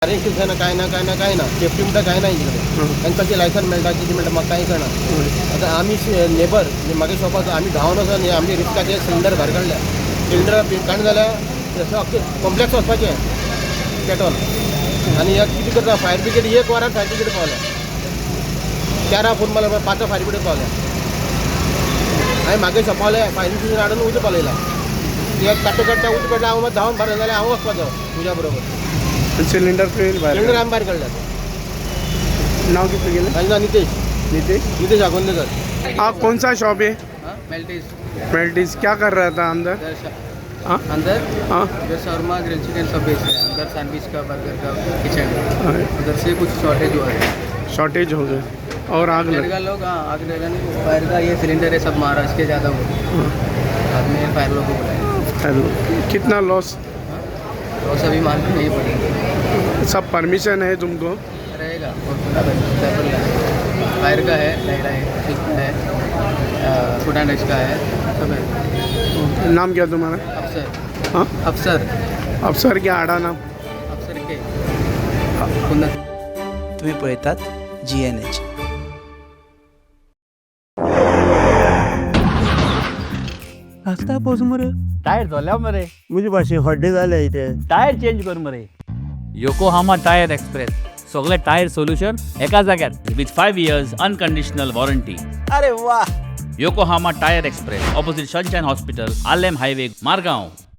Fire extinguisher ना, काय ना, काय ना, काय ना. सेफ्टी म्हणटा काय ना हेंचे कडेन. तांकां कशें लायसन मेळटा, कितें मेळटा, म्हाका कांय कळना. आतां आमी नेबर म्हागे शॉपाचो, आमी धांवन वचोन हे आमचे रिस्काचे सिलिंडर भायर काडल्या. सिलिंडर काडले जाल्यार अख्खें कॉम्प्लेक्स वचपाचें पेटोन. आनी हे कितें करता, फायर ब्रिगेड एक वरान फायर ब्रिगेड पावल्या. 4 फोन मारल्या, 5 फायर ब्रिगेड पावल्या. हांवें म्हागे शॉपावले फायर स्टेशन हाडून उजो पालयला. कित्याक काडटा काडटा उजो पडला. हांव मात धांवन भायर जाल्यार हांव वचपाचो उज्या बरोबर. सिलिंडर तुवें भायर? सिलिंडर आमी भायर काडल्यात. नाव कितें तुगेलें? ताजें नांव नितेश. नितेश. नितेश आगोंदेकर. आप कौन सा शॉप है? मेल्टीज. मेल्टीज. क्या कर रहा था अंदर? हाँ? अंदर? हाँ. उधर शर्मा, ग्रिल चिकन सब बेचते हैं. अंदर सैंडविच का, बर्गर का किचन है. हाँ, उधर से कुछ शॉर्टेज हुआ है. शॉर्टेज हो गया और आग लग का लोग, हाँ, आग लगा नहीं, फायर का ये सिलेंडर है, सब महाराष्ट्र के ज़्यादा हो. बाद में फायर लोग को बुलाया. हेलो, कितना लॉस? तो सभी मालूम नहीं पड़ेगा. सब परमिशन है तुमको? रहेगा और थोड़ा फायर का है, लाइट है, फिश का है, फूड एंड का है, सब है. नाम क्या तुम्हारा? अफसर. हाँ? अफसर. अफसर क्या आड़ा नाम? अफसर के कुंदन. तुम्ही पळयतात जीएनएच. रस्ता पोस मरे. टायर धोल्या मरे. म्हजे भाशे हड्डे जाले इथे. टायर चेंज कर मरे. योकोहामा टायर एक्सप्रेस, सगळे टायर सोल्युशन एका जाग्यार with 5 years unconditional warranty. अरे वा! Yokohama tyre express, opposite Sunshine hospital, Arlem highway, Margao.